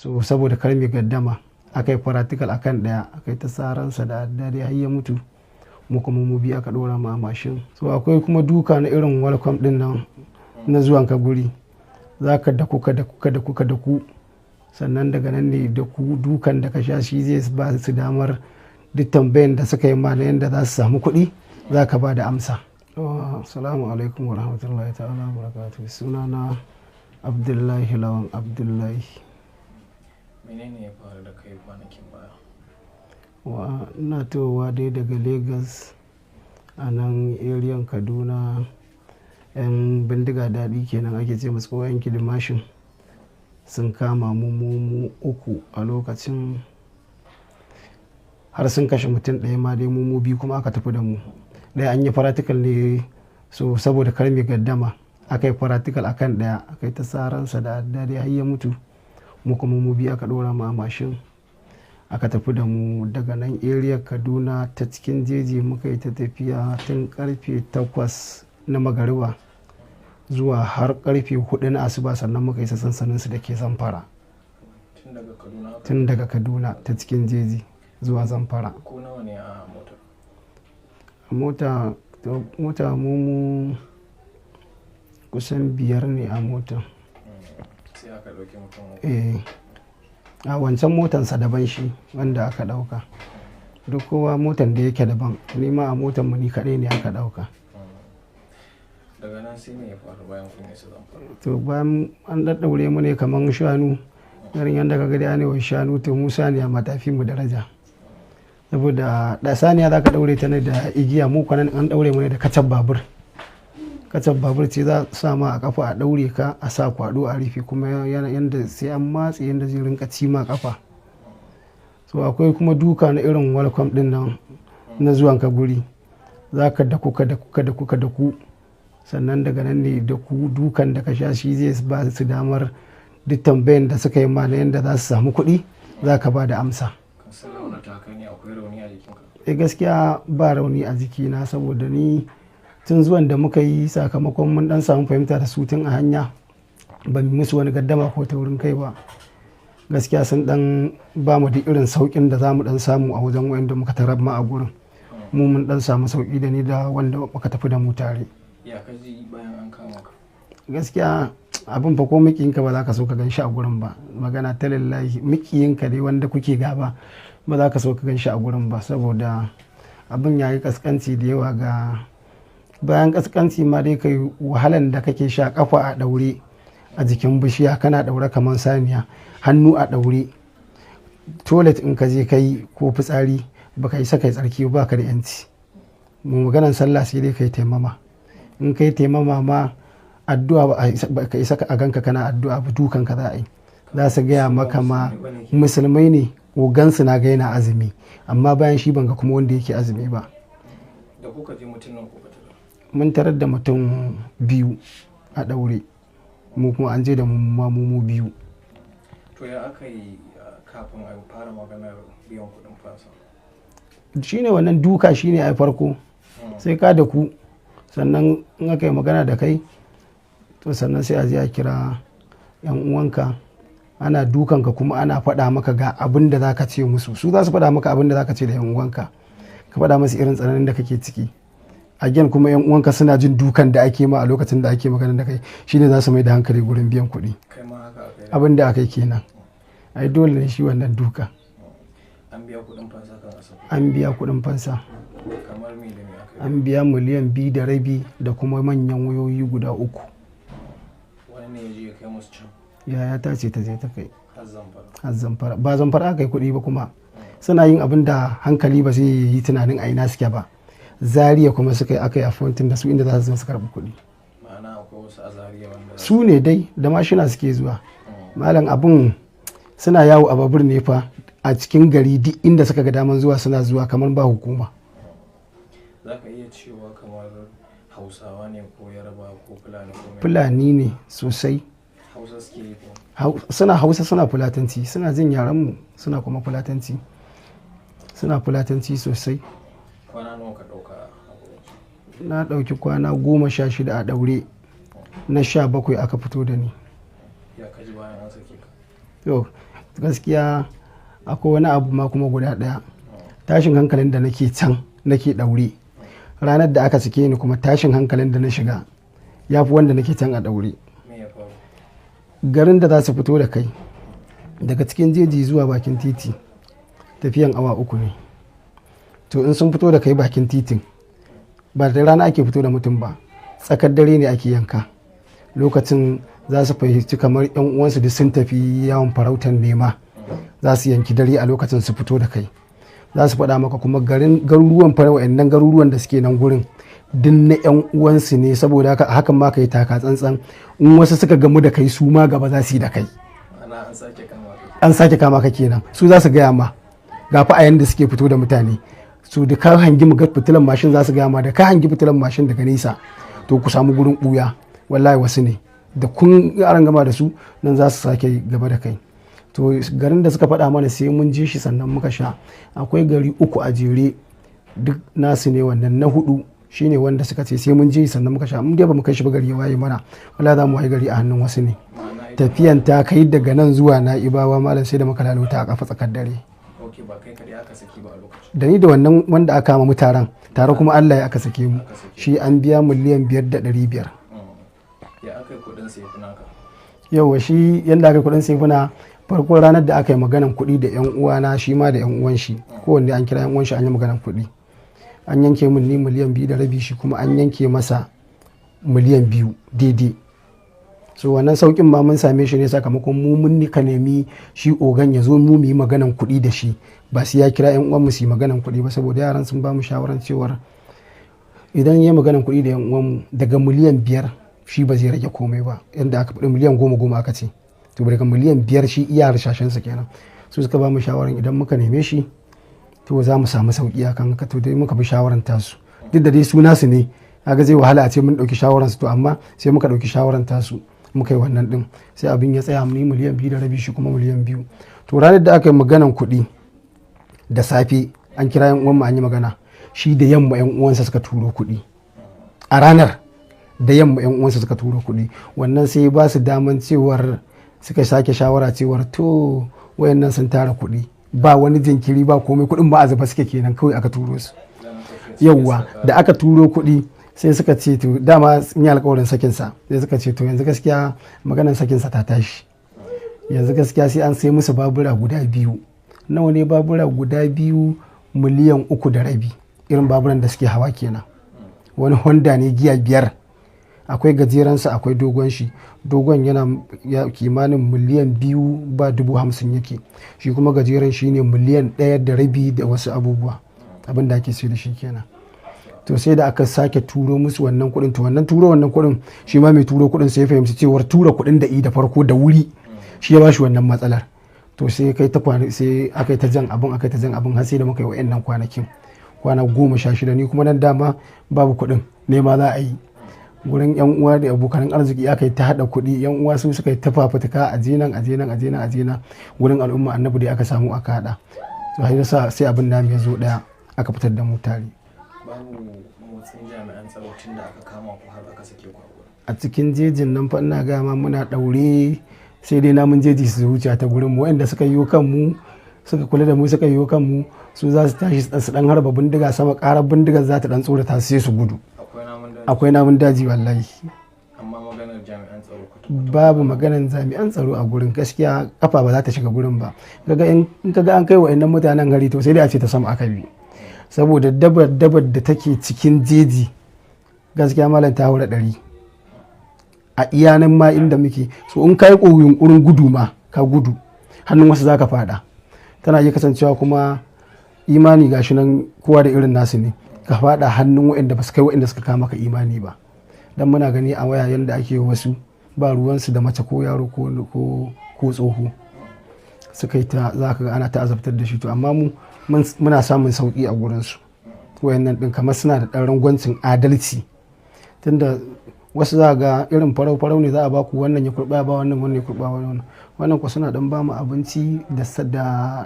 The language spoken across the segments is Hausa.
So saboda kar mu gaddama, aka yi practical akan ɗaya, aka yi ta saransa da adda dai har ya mutu. Mu kuma mu biyu aka ɗora mu a mashin. So akwai kuma duka na irin welcome ɗin nan na zuwan ka guri. Za ka daku ka daku ka daku ka daku. Sannan daga nan ne daku dukan da ka sha shi zai ba su damar duk tambayan da suka yi ma na yanda za su samu kuɗi, za ka ba da amsa. Assalamu alaikum wa rahmatullahi ta'ala wa barakatuh. Sunana Abdullahi Lawan Abdullahi. Menene ya faru da kai kwanakin baya? Wa ina towa dai daga Lagos a nan eriyan Kaduna. 'Yan bindiga daɗi kenan ake ce musu ko 'yan kidimashin sun kama mu mu uku a lokacin, har sun kashe mutum ɗaya ma dai, mu biyu kuma aka tafi da mu. Ɗaya an yi practical ne, so saboda kar mu gaddama, aka yi practical akan ɗaya, aka yi ta saransa da adda dai har ya mutu. Mu kuma mu biyu aka ɗora mu a mashin, aka tafi da mu daga nan area Kaduna ta cikin jeji. Muka yi ta tafiya tun karfe 8 na magariba zuwa har karfe 4 na asuba, sannan muka isa sansanin su da ke Zamfara. Tun daga Kaduna? Tun daga Kaduna ta cikin jeji zuwa Zamfara. Ko nawa ne a motar? A mota, mota mu kusan biyar ne a mota. Sai aka ɗauki mutum uku? Eh, a wancan motansa daban, shi wanda aka ɗauka. Duk kowa motan da yake daban. Ni ma a motan mu ni kaɗai ne aka ɗauka. Daga nan sai me ya faru bayan kun isa Zamfara? To, bayan an ɗaɗɗaure mu ne kamar shanu, irin yadda ka gani ana wa shanu, to mu saniya ma ta fi mu daraja. Saboda da saniya za ka ɗaure ta ne da igiya, mu kwanan an ɗaure mu ne da kacan babur. Kacan babur ce za a sa ma a kafa a ɗaure ka, a sa kwaɗo a rufe, kuma yanda sai an matse yanda zai rinka ci ma kafa. So akwai kuma duka na irin welcome ɗin nan na zuwan ka guri. Za ka daku ka daku ka daku ka daku. Sannan daga nan ne daku dukan da ka sha shi zai ba su damar duk tambayan da suka yi ma na yanda za su samu kuɗi, za ka ba da amsa. Sun raunata ka ne? Akwai rauni a jikinka? Eh, gaskiya ba rauni a jikina, saboda ni tun zuwan da muka yi, sakamakon mun dan samu fahimta da su tun a hanya, ban musu wani gaddama ko taurin kai ba. Gaskiya sun dan ba mu duk irin saukin da za mu dan samu a wajen wayanda muka tarar ma a gurin. Mu mun dan samu sauki da ni da wanda muka tafi da mu tare. Ya ka ji bayan an kama ka? Gaskiya abin fa ko mikiyinka ba za ka so ka gan shi a gurin ba. Magana ta lillahi, mikiyinka dai wanda kuke gaba ba za ka so ka gan shi a gurin ba, saboda abin ya yi kaskanci da yawa. Ga bayan kaskanci ma dai, kai wahalan da kake sha, kafa a daure a jikin bishiya, kana daure kamar saniya, hannu a daure. Toilet in ka je kai ko fitsari, baka isa kai tsarki ba, ka da yanci. Mu maganan sallah sai dai kai taimama. In kai taimama ma, addu'a ba ka isa a ganka kana addu'a ba, dukan ka za a yi. Za su gaya maka ma musulmai ne. Ogansu na ga yana azumi, amma bayan shi ban ga kuma wanda yake azumi ba. Da kuka je, mutum nan kuka tarar? Mun tarar da mutum biyu a ɗaure, mu kuma an je da mu ma mu biyu. To, ya aka yi kafin a fara maganar biyan kuɗin fansa? Shine wannan duka shine a farko, sai ka da ku, sannan in aka yi magana da kai, to sannan sai a je a kira yan uwanka. Ana dukanka kuma ana faɗa maka ga abin da za ka ce musu. Su za su faɗa maka abin da za ka ce da yan uwanka, ka faɗa musu irin tsananin da kake ciki. Again kuma yan uwanka suna jin dukan da ake ma a lokacin da ake magana da kai, shine za su mai da hankali gurin biyan kuɗi. Kai ma haka aka yi? Abin da aka yi kenan. Ai dole ne shi wannan duka. An biya kuɗin fansa kan asabe? An biya kuɗin fansa. Kamar me da me aka yi? An biya miliyan 2.5 da kuma manyan wayoyi guda uku. Wani ne ya je ya kai musu can? Yaya ta ce ta je ta kai. Har Zamfara? Har Zamfara. Ba Zamfara aka yi kuɗi ba, kuma suna yin abin da hankali ba zai yi tunanin a ina suke ba. Zaria kuma suka yi, aka yi appointing da su inda za su zo su karɓi kuɗi. Ma'ana akwai wasu a Zaria wanda Su ne dai da mashina suke zuwa. Malam, abin suna yawo a babur ne fa a cikin gari, duk inda suka ga daman zuwa suna zuwa, kamar ba hukuma. Za ka iya cewa kamar Hausawa ne ko Yarba ko Fulani ko mai? Fulani ne sosai. Hausa suke yi ko? Suna Hausa, suna Fulatanci, suna jin yarenmu, suna kuma Fulatanci, suna Fulatanci sosai. Kwana nawa ka ɗauka a gurin? Na ɗauki kwana 16 a ɗaure, na 17 aka fito da ni. Ya ka ji bayan an sake ka? To. Gaskiya akwai wani abu ma kuma guda ɗaya. Tashin hankalin da nake can nake ɗaure, ranar da aka sake ni kuma tashin hankalin da na shiga ya fi wanda nake can a ɗaure. Me ya faru? Garin da za su fito da kai daga cikin jeji zuwa bakin titi tafiyan awa 3 ne. To in sun fito da kai bakin titin, ba da rana ake fito da mutum ba, tsakar dare ne ake yanka. Lokacin za su fahimci kamar yan uwansu duk sun tafi yawon farautar nema, za su yanki dare a lokacin su fito da kai. Za su faɗa maka kuma garuruwan fara wa'annan garuruwan da suke nan gurin duk na yan uwansu ne, saboda haka hakan ma ka yi taka tsantsan. In wasu suka gamu da kai su ma gaba za su yi da kai. Ana an sake kama ka. An sake kama ka kenan. Su za su gaya ma ga fa a yanda suke fito da mutane. Su da ka hangi mu ga fitilan mashin za su gaya ma, da ka hangi fitilan mashin daga nesa to ku samu gurin buya, wallahi wasu ne da kun aran gama da su nan za su sake gaba da kai. To garin da suka faɗa mana sai mun ji shi sannan muka sha. Akwai gari 3 a jere duk nasu ne, wannan na 4 shine wanda suka ce sai mun ji sannan muka sha. Mun dai ba mu kai shi ba gari ya waye mana, wallahi za mu waye gari a hannun wasu ne. Tafiyan ta kai daga nan zuwa Na'ibawa malam sai da muka lalata a kafa tsakar dare. Ok, ba kai kaɗai aka saki ba a lokacin? Da ni da wannan wanda aka kama mutaran tare kuma Allah ya aka sake mu. Shi an biya 5,500,000. Ya aka yi kuɗin sai naka? Yauwa, shi yanda aka yi kuɗin sai farko ranar da aka yi maganan kuɗi da yan uwana, shi ma da yan uwan shi, kowanne an kira yan uwan shi an yi maganan kuɗi. An yanke min ni 2.5 miliyan, shi kuma an yanke masa 2 miliyan daidai. So wannan saukin ma mun same shi ne sakamakon mu mun ka nemi shi ogan ya zo mu yi maganan kuɗi da shi, ba sai ya kira yan uwan mu su yi maganan kuɗi ba, saboda yaran sun ba mu shawaran cewar idan ya maganan kuɗi da yan uwan mu daga 5 miliyan shi ba zai rage komai ba. Yanda aka faɗi 10 miliyan aka ce, to daga 5 miliyan shi iya harshashen sa kenan. Su suka ba mu shawaran idan muka neme shi to za mu samu sauki akan haka. To dai muka bi shawaran tasu, duk da dai su nasu ne, kaga zai wahala a ce mun ɗauki shawaran su, to amma sai muka ɗauki shawaran tasu muka yi wannan din, sai abin ya tsaya ni 2.5 miliyan, shi kuma 2 miliyan. To ranar da aka yi maganan kuɗi da safe an kira yan uwan mu an yi magana, shi da yamma yan uwansa suka turo kuɗi. A ranar da yamma yan uwansa suka turo kuɗi, wannan sai ba su daman cewar suka sake shawara cewar to wayannan sun tara kuɗi, ba wani jinkiri ba komai, kuɗin ba a zuba suke kenan, kawai aka turo su. Yauwa, da aka turo kuɗi sai suka ce to dama sun yi alkawarin sakinsa, sai suka ce to yanzu gaskiya maganar sakinsa ta tashi, yanzu gaskiya sai an sai musu babura guda 2. Nawa ne babura guda 2? 3.5 miliyan, irin baburan da suke hawa kenan. Wani Honda ne giya 5, akwai gajeransa akwai dogon shi. Dogon yana kimanin 2,050,000 yake, shi kuma gajeren shi ne 1.5 miliyan da wasu abubuwa, abin da ake sai da shi kenan. To sai da aka sake turo musu wannan kuɗin. To wannan turo wannan kuɗin, shi ma mai turo kuɗin sai ya fahimci cewar tura kuɗin da i da farko da wuri shi ya bashi wannan matsalar. To sai kai ta kwana, sai aka yi ta jan abin, aka yi ta jan abin har sai da muka yi wa'annan kwanakin, kwana 16. Ni kuma nan dama babu kuɗin nema za a yi gurin yan uwa da abokan arziki, aka yi ta haɗa kuɗi, yan uwa su suka yi ta fafutuka a jinan a jinan a jinan a jinan gurin al'umma annabi da aka samu aka haɗa. To har sa sai abin namu ya zo ɗaya aka fitar da mu tare. Babu motsin jami'an tsaro tun da aka kama ku har aka sake ku a gurin? A cikin jejin nan fa ina gaya ma muna ɗaure, sai dai namun jeji su wuce ta gurin mu. Waɗanda suka yi kan mu suka kula da mu suka yi kan mu, su za su tashi su dan harba bindiga sama, ƙarar bindigar za ta dan tsorata sai su gudu. Akwai namun daji? Akwai namun daji wallahi. Amma maganar jami'an tsaro kwata? Babu maganar jami'an tsaro a gurin gaskiya, kafa ba za ta shiga gurin ba. Kaga in kaga an kai wa'annan mutanen gari to sai dai a ce ta sama aka bi, saboda dabar dabar da take cikin jeji gaskiya malam ta haura 100 a iyanan ma inda muke. So in ka yi yunkurin gudu ma ka gudu hannun wasu za ka fada. Tana iya kasancewa kuma imani gashi nan kowa da irin nasu ne, ka fada hannun waɗanda ba su kai waɗanda suka kama ka imani ba. Dan muna gani a waya yanda ake wasu ba ruwansu da mace ko yaro ko tsoho, suka yi ta za ka ga ana ta azabtar da shi. To amma mu muna samun sauki a gurinsu wayannan din, kamar suna da ɗan rangwancin adalci, tunda wasu za ga irin farau farau ne za a baku, wannan ya kurba ba wannan, wannan ya kurba wannan, wannan ku suna dan bamu abinci da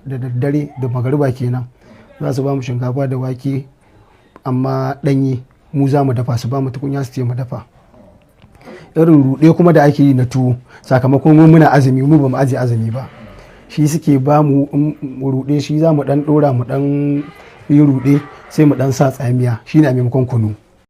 da daddare da magariba kenan, za su bamu shinkafa da wake amma ɗanye, mu za mu dafa, su bamu tukunya su ce mu dafa. Irin ruɗe kuma da ake yi na tuwo sakamakon mu muna azumi, mu ba mu aje azumi ba, Shi suke ba mu in mu ruɗe, shi za mu dan ɗora, mu dan yi ruɗe, sai mu dan sa tsamiya. Shi ne a maimakon kunu.